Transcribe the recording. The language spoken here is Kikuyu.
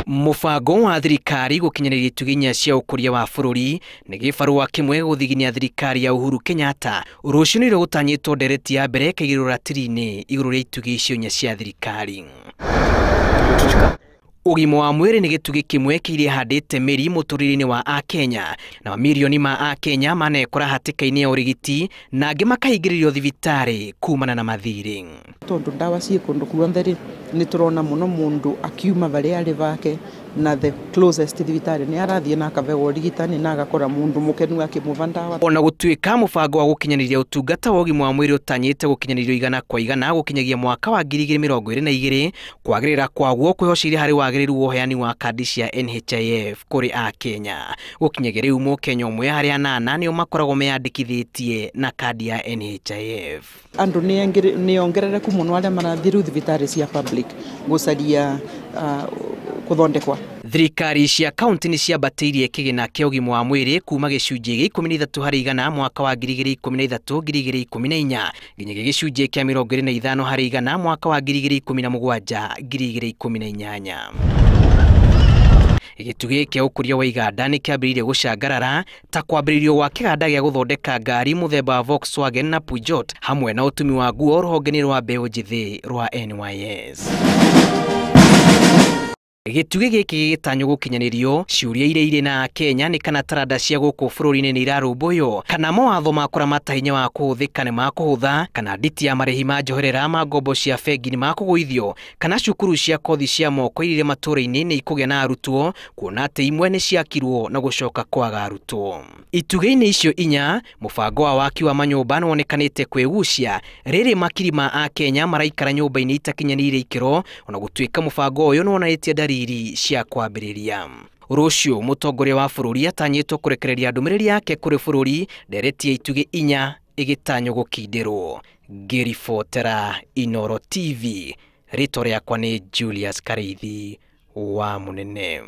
Mũbango wa thirikari gũkinyanĩria itugĩ inya cia ũkũria wa bũrũri nĩ gĩbarũa kĩmwe gũthiginia thirikari ya Uhuru Kenyatta. Rũciũ nĩrĩo gũtanyĩtwo ndereti ya mbere ĩkaigĩrĩrwo ratiri-inĩ igũrũ rĩa itugĩ icio inya cia thirikari. Ũgima wa mwĩrĩ nĩ gĩtugĩ kĩmwe kĩrĩa ihandĩte mĩri mũtũrĩre-inĩ wa Akenya, na mamirioni ma Akenya manekora hatĩka-inĩ ya ũrigiti na angĩ makahingĩrĩrio thibitarĩ kumana na mathirĩ. Tondũ ndawa ciĩ kũndũ kuothe rĩ, nĩ tũrona mũno mũndũ akiuma harĩa arĩ vake na the closest thibitarĩ nĩ arathiĩ na akabewa ũrigitani na agakora mũndũ mũkenu akĩmũva ndawa. Ona gũtuĩka mũbango wa gũkinyanĩria ũtungata wa ũgima wa mwĩrĩ ũtanyĩte gũkinyanĩrio 100% gũkinyagia mwaka wa 2022, kwagĩrĩra kwaguo kwĩhoceire harĩ wagĩrĩru wa ũheani wa kandi cia NHIF kũrĩ Akenya. Gũkinyagia rĩu mũkenya ũmwe harĩ anana nĩo makoragwo meyandĩkithĩtie na kandi ya NHIF. Andũ nĩ ongerereku mũno arĩa marathiĩ rĩu thibitarĩ cia public gũcaria gũthondekwa. Thirikari cia kaunti nĩ ciambatĩirie kĩgĩna kĩa ũgima wa mwĩrĩ kuma gĩcunjĩ gĩa 13 harĩ igana mwaka wa 2013 2014 nginyagia gĩcunjĩ kĩa 25 harĩ igana mwaka wa 2017 2018. Gĩtugĩ kĩa ũkũria wa iganda nĩ kĩambĩrĩirie gũcangarara ta kwambĩrĩrio gwa kĩganda gĩa gũthondeka ngari mũthemba wa Volkswagen na Peugeot hamwe na ũtumi wa nguo rũhonge-inĩ rwa mbeũ njĩthĩ rwa NYS. Gĩtugĩ gĩkĩ gĩgĩtanywo gũkinyanĩrio, ciũria iria irĩ na Akenya nĩ kana taranda cia gũkũ bũrũri-inĩ nĩ irarũmbũywo, kana mawatho ma kũramata hinya wa kũhũthĩka nĩ makũhũtha, kana nditi ya marĩhi ma njoherera ma ngombo cia bengi nĩ makũgũithio, kana cukuru cia kothi cia moko iria irĩ matũũra-inĩ nĩ ikũgĩa na arutwo, kuona atĩ imwe nĩ ciakirwo na gũcoka kwaga arutwo. Itugĩ-inĩ icio inya, mũbango wa waki wa manyũmba nĩwonekanĩte kwĩgucia rĩrĩ makiri ma Akenya maraikara nyũmba-inĩ itakinyanĩire ikĩro, ona gũtuĩka mũbango ũyũ nĩwonanĩtie ndariri cia kwambĩrĩria. Rũciũ mũtongoria wa bũrũri atanyĩtwo kũrekereria ndũmĩrĩri yake kũrĩ bũrũri ndereti ya itugĩ inya ĩgĩtanywo gũkindĩrwo. Ngĩribotera Inooro TV, rĩtwa rĩakwa nĩ Julius Karĩithi wa Mũnene.